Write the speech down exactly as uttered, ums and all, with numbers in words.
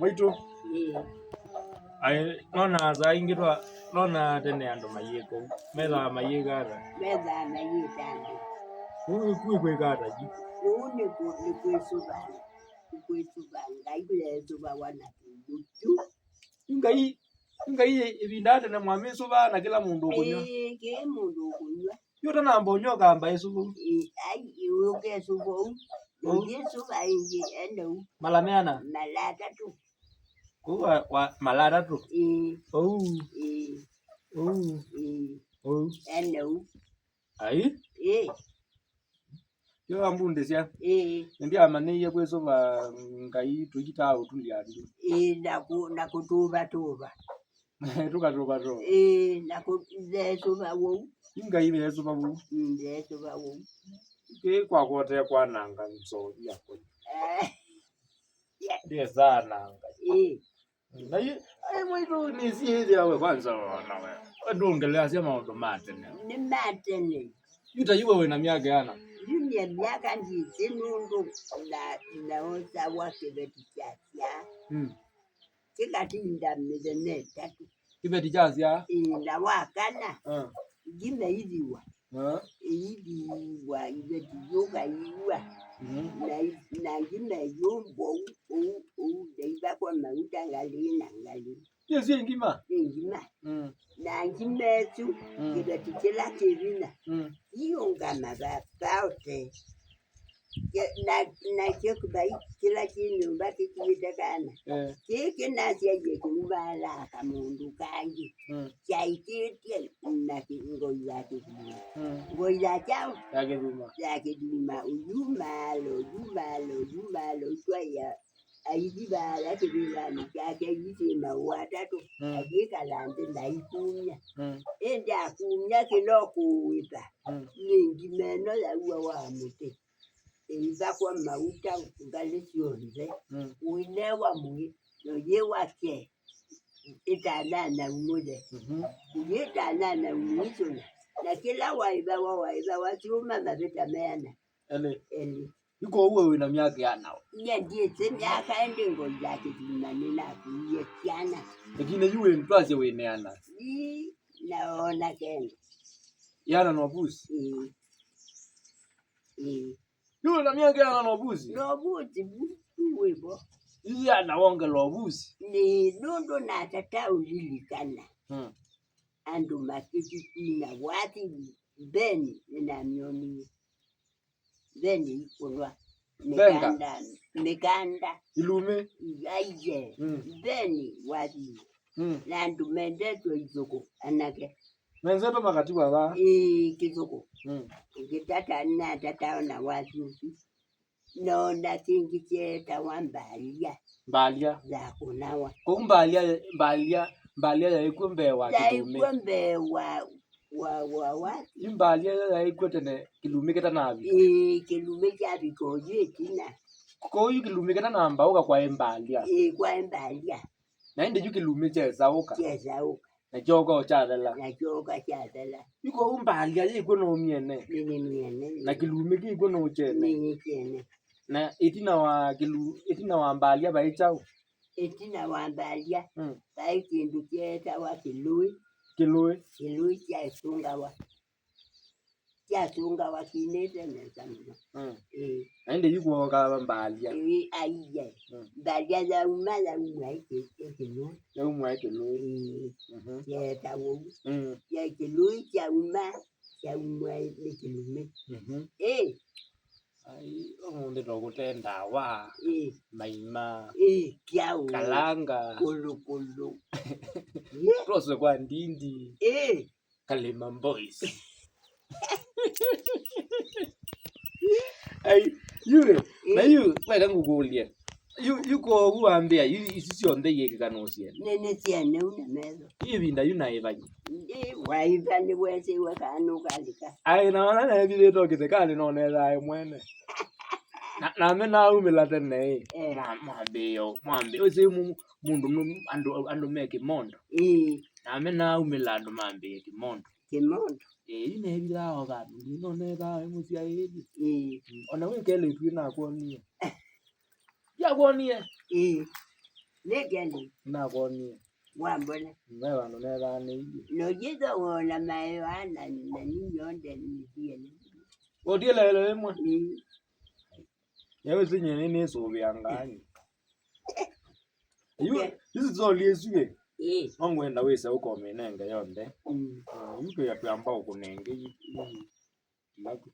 Mwaitũ. Ĩĩ. Ai, nona saa ingĩ twa, nona tene andũ mayĩka ũu. Methaa mayĩka ata? Methaa mayĩka andũ. Kũu kwĩka ata yu? Kũu nĩ kũ-, nĩ kwĩsũva. Nĩ kwĩsũva. Ngai kũyesũvawa na kĩndũ kyu. Ngai, Ngai ĩvinda tene mwamĩsũvaa na kĩla mũndũ ũkũnywa. Ĩĩ, kĩĩ mũndũ ũkũnywa. Yu ũtanamba ũnywa ũkamba ĩsũva ũu. Ĩĩ, ai, ĩwe ũkesũva ũu. Ũu. Ũngĩsũva ĩngĩ, ene ũu. Mala meana? Mala atatũ. Kũu wa, wa, mala atatũ? Ĩĩ. Ũu. Ĩĩ. Ũu. Ĩĩ. Ũu. Ene ũu. Ai? Ĩĩ. Yo ambundĩsya. Ĩĩ. Nĩndyamanĩie kwĩsũva Ngai tũikitaa ũtulya andũ. Ĩĩ, na kũ-, na kũtũvatũva. Tũkatũvatũva. Ĩĩ, na kũ-, ndeesũva wou. Ĩ Ngai ndeesũva wou. Mm, ndeesũva wou. Kĩ kwa kwote kwananga nzovi yakwa. Eh. Ndesananga. Ĩĩ. Na yu, ai, mwaitũ nĩsiĩthĩa we kwanza ona we. We ndũngeleasya maũndũ ma tene. Nĩ ma tene. Yu ta yu we wĩna myaka yana? Yu nĩ myaka ndyĩsĩ nũndũ na, naosawa kĩveti kyasya. Mm. Kĩkatinda mĩthenya ĩtatũ. Kĩveti kyasya? Ĩĩ, na wa kana, ah, ngima ithiwa. Ah. Ĩithiwa iveti yũka iwa. Mhm. Na i-, na ngima ĩyũmbwa ũu, ũu, ũu, na ivakwa mauta ngalĩ na ngalĩ. Ĩsu ĩ ngima? Ĩ ngima. Mm. Na ngima ĩsu, mm, kĩveti kĩla kĩ vinya, mm, iũngama va-, vaote. Kĩ-, na, nakyo kĩvai kĩla kĩ nyũmba kĩkuĩte kana. Eh. Kĩĩ kĩnasyaie kĩumaala kamũndũ kangĩ. Mm. Kyaĩkĩtye na kĩ-, ngoi ya kĩthuma. Mm. Ngoi ya kyaũ? Ya kĩthuma. Ya kĩthuma. Ũyumaala, ũyumaala, ũyumaala, ũtwaĩa aithi vaaya kĩvĩlanĩ kyake, aithi maũa atatũ, mm, akĩkala nthĩ na aikumya. Mm. Ĩndĩ akumya kĩla ũkũwĩta, mm, nĩ ngima ĩno yaua wa mũtĩ. Ĩivakwa mauta ngalĩ syonthe, mm, ũinewa mwĩĩ, na ũyĩwa kye ĩtananaumũle. Mhm. Ũyĩ ĩtananaumũisũla, na kĩla waĩvawa, waĩvawa syũma mavĩta meana. Elĩ. Elĩ. Yu kwoou we wĩna myaka ĩana? Nyie ndyĩsĩ myaka, ĩndĩ ngoi ya kĩthima nĩnakuie syana. Lakini yu wĩ, twasye wĩneana? Ii, naona kenda. Yana no pusi? Ĩĩ. Ĩĩ. Yu wĩna myaka ĩana no pusi? No pusi vu, vu wĩvo. Yu yana wongela ũvusi? Nĩ nũndũ natata ũlilikana. Hmm. Andũ makĩtũkwina wathi, mbeni nĩnamyonie. Mbeni ikũlwa. Mbenga. Mĩkanda, mĩkanda. Ilumĩ. Aiye. Mm. Mbeni wathi. Mm. Na andũ mendetwe ithũkũ, anake. Menzetwe makatiwa va? Ĩĩ, kĩthũkũ. Mm. Ngĩtata, natata ona wathi ũsu. Noona kĩngĩ kyeetawa mbalia. Mbalia. Ya kũnawa. Kũu mbalia, mbalia, mbalia yaĩ kw'o mbee wa kĩlumĩ. Yaĩ kw'o mbee wa, wa, wa, wa. Yu mbalia ĩyo yaĩ kw'o tene kĩlumĩ kĩtanavika. Ĩĩ, kĩlumĩ kyavika oyu ĩtina. Kwoou yu kĩlumĩ kĩtanamba ũka kwaĩ mbalia. Ĩĩ, kwaĩ mbalia. Na ĩndĩ yu kĩlumĩ kyesa ũka. Kyesa ũka. Na kyooka o kyathela. Na kyooka kyathela. Yu kwoou mbalia yĩ kw'o no myene. Nĩ, nĩ myene. Na kĩlumĩ kĩ kw'o no kyene. Nĩ, nĩ kyene. Na ĩtina wa kĩlu-, ĩtina wa mbalia vaĩ kyaũ? Ĩtina wa mbalia, mm, vaĩ kĩndũ kyeetawa kĩlũĩ. Kĩlũĩ. Kĩlũĩ kyaĩsũngawa. Kyasũngawa kinĩte nesa mũno. Mm. Ĩĩ. Na ĩndĩ yu kwooka mbalia. Ĩĩ, aiye. Mm. Mbalia yauma, yaumwa ĩ kĩ-, ĩ kĩlũĩ. Yaumwa ĩ kĩlũĩ. Ĩĩ. Mhm. Kyeetawa ũu. Mm. Kya kĩlũĩ kyauma, kyaumwa nĩ kĩlumĩ. Mhm. Ĩĩ. Ai, ũmũnthĩ tũkũte ndawa. Ĩĩ. Maima. Ĩĩ, kyaũ. Kalanga. Kũlũkũlũ. Ĩĩ. Twose kwa ndindi. Ĩĩ. Kalĩma Boys. Ai, yu, na yu, weka ngũkũlye. Yu, yu kwoou wambĩa, yu, ici syonthe iĩkĩka nũsyene. Nĩ, nĩ syene una metho. Yu ĩvinda yu naĩva yu. Ĩ, waiva nĩwesĩwe kana ũkalika. Ai, na ona neethĩĩtwe kĩthekanĩ no nethae mwene. Na, name naumĩla tene, ĩ. Eh. Mwa-, mwambĩĩo, mwambĩĩo, ũsĩ mu-, mũndũ nũ-, andũ, andũ me kĩmondo. Ĩĩ. Name naumĩla andũ mambĩĩe kĩmondo. Kĩmondo. Ĩĩ, yu nevilaa o vandũ, ndinonethaa wĩ mũsyaĩĩli. Ĩĩ. Ona wĩ kelĩtu ĩ nakwonie. Ndiakwonie. Ĩĩ. Nĩkĩndĩ. Nakonie. Wambona. Ve vandũ nethanĩie. Nũyĩtha wona mayo ana na ninyonde nĩthiele. Ũtieleele ĩmwe. Mm. Yewe sinye nĩ nĩsũvĩangaa. Yu, okay. Isi zoli ĩsu ĩ. Ĩĩ. Ongwenda wĩse ũkomĩnenge yonthe. Mm. Ah, yu twĩya twamba ũkũnenge yu. Mm. Laku.